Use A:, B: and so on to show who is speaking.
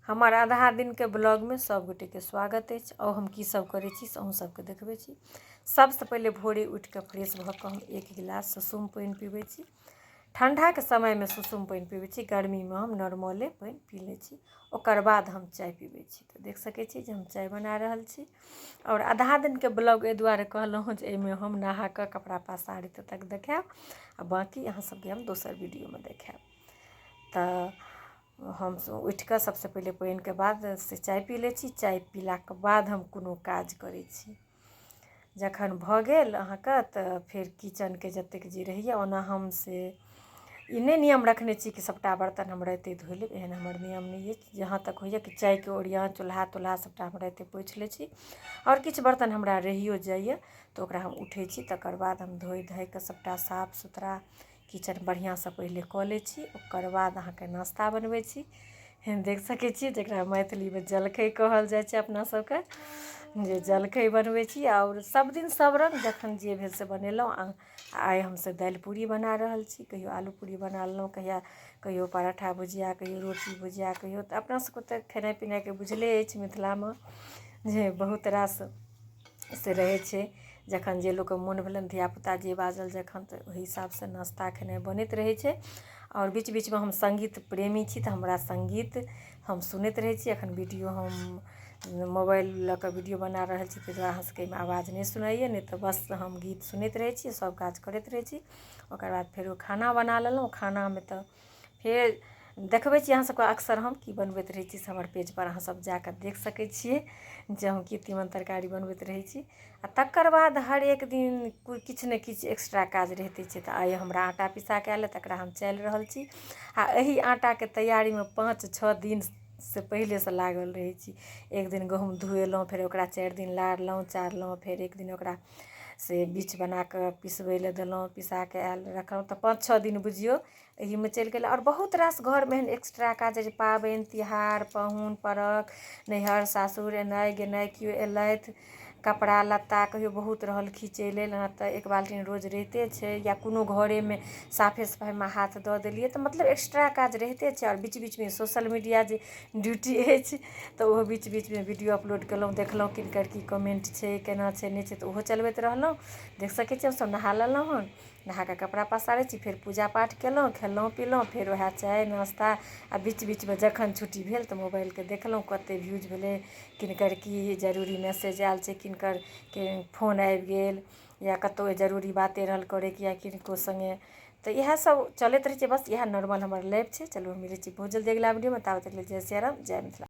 A: हमर आधा दिनके ब्लॉगमे सब गोटेके स्वागत अछि। आउ हम की सब करै छी से अहूँ सबके देखबै छी। सबसँ पहिले भोरे उठिकऽ फ्रेश भऽ कऽ हम एक गिलास सुसुम पानि पीबै छी। ठण्डाके समयमे सुसुम पानि पीबै छी, गर्मीमे हम नॉर्मले पानि पी लै छी। ओकर बाद हम चाय पीबै छी। तऽ देख सकै छी जे हम चाय बना रहल छी। आओर आधा दिनके ब्लॉग एहि दुआरे कहलहुँ जे एहिमे हम नहाकऽ कपड़ा पसारी तक देखायब आ बाँकी अहाँ सबके हम दोसर वीडियोमे देखायब। तऽ हम उठिकऽ सबसँ पहिले पानिके बाद से चाय पी लै छी। चाय पीलाके बाद हम कोनो काज करै छी। जखन भऽ गेल अहाँके तऽ फेर किचनके जतेक जे रहैए, ओना हम से ई नहि नियम रखने छी कि सभटा बर्तन हम रातिए धोइ लेब, एहन हमर नियम नहि अछि। जहाँ तक होइए कि चायके ओरियान, चूल्हा तुल्हा सभटा हम रातिए पोछि लै छी। आओर किछु बर्तन हमरा रहियो जाइए तऽ ओकरा हम उठै छी, तकर बाद हम धोइ धाइके सभटा साफ सुथरा किचन बढ़िआँसँ पहिले कऽ लै छी। ओकर बाद अहाँके नाश्ता बनबै छी। देख सकै छियै, जकरा मैथिलीमे जलखै कहल जाइ छै, अपना सबके जे जलखै बनबै छी। आओर सब दिन सब रङ्ग, जखन जे भेल से बनेलहुँ। आइ हमसब दालि पूरी बना रहल छी। कहियो आलू पूरी बना लेलहुँ, कहिया कहियो पराठा भुजिया, कहियो रोटी भुजिया, कहियो। तऽ अपना सबके तऽ खेनाइ पिनाइके बुझले अछि, मिथिलामे जे बहुत रास से रहै छै। जखन जे लोकके मोन भेलनि, धियापुता जे बाजल जखन, तऽ ओहि हिसाबसँ नाश्ता खेनाइ बनैत रहै छै। आओर बीच बीचमे हम सङ्गीत प्रेमी छी, तऽ हमरा सङ्गीत हम सुनैत रहै छी। एखन वीडियो हम मोबाइल लऽ कऽ वीडियो बना रहल छी, ताहि दुआरे अहाँ सबके एहिमे आवाज नहि सुनाइए, नहि तऽ बस हम गीत सुनैत रहै छी, सब काज करैत रहै छी। ओकर बाद फेरो खाना बना लेलहुँ। खानामे तऽ फेर देखबै छी अहाँ सबके अक्सर हम की बनबैत रहै छी, से हमर पेजपर अहाँ सब जाकऽ देख सकै छियै जे हम की तीमन तरकारी बनबैत रहै छी। आओर तकर बाद हरेक दिन किछु ने किछु एक्स्ट्रा काज रहिते छै। तऽ आइ हमरा आटा पिसाके आयल, तकरा हम चालि रहल छी। आओर एहि आटाके तैयारीमे 5-6 दिनसँ पहिलेसँ लागल रहै छी। एक दिन गहूँम धुएलहुँ, फेर ओकरा 4 दिन लारलहुँ चारलहुँ, फेर एक दिन ओकरा से बीछ बनाकऽ पिसबै लए देलहुँ, पिसाके आयल, रखलहुँ। तऽ 5-6 दिन बुझियौ एहिमे चलि गेल। आओर बहुत रास घरमे एहन एक्स्ट्रा काज होइ छै, पाबनि तिहार, पाहुन परख, नैहर सासुर एनाइ गेनाइ, केओ अयलथि, कपड़ा लत्ता कहियो बहुत रहल खीचै लेल, तऽ एक बाल्टीन रोज रहिते छै, या कोनो घरेमे साफे सफाइमे हाथ दऽ देलियै, तऽ मतलब एक्स्ट्रा काज रहिते छै। आओर बीच बीचमे सोशल मीडिया जे ड्यूटी अछि, तऽ ओहो बीच बीचमे वीडियो अपलोड केलहुँ, देखलहुँ किनकर की कमेन्ट छै, केना छै, नहि छै, तऽ ओहो चलबैत रहलहुँ। देख सकै छियै, हमसब नहा लेलहुँ हन। नहा कऽ कपड़ा पसारै छी, फेर पूजा पाठ केलहुँ, खेलहुँ पीलहुँ, फेर वएह चाय नाश्ता। आ बीच बीचमे जखन छुट्टी भेल तऽ मोबाइलके देखलहुँ, कते व्यूज भेलै, किनकर की जरूरी मैसेज आयल छै, किनकर फोन आबि गेल, या कतहु जरूरी बाते रहल करैके, या किनको सङ्गे, तऽ इएह सब चलैत रहै छै। बस इएह नॉर्मल हमर लाइफ छै। चलू, हम मिलै छी बहुत जल्दी अगिला वीडियोमे। ताबत तक लेल जय सियाराम, जय मिथिला।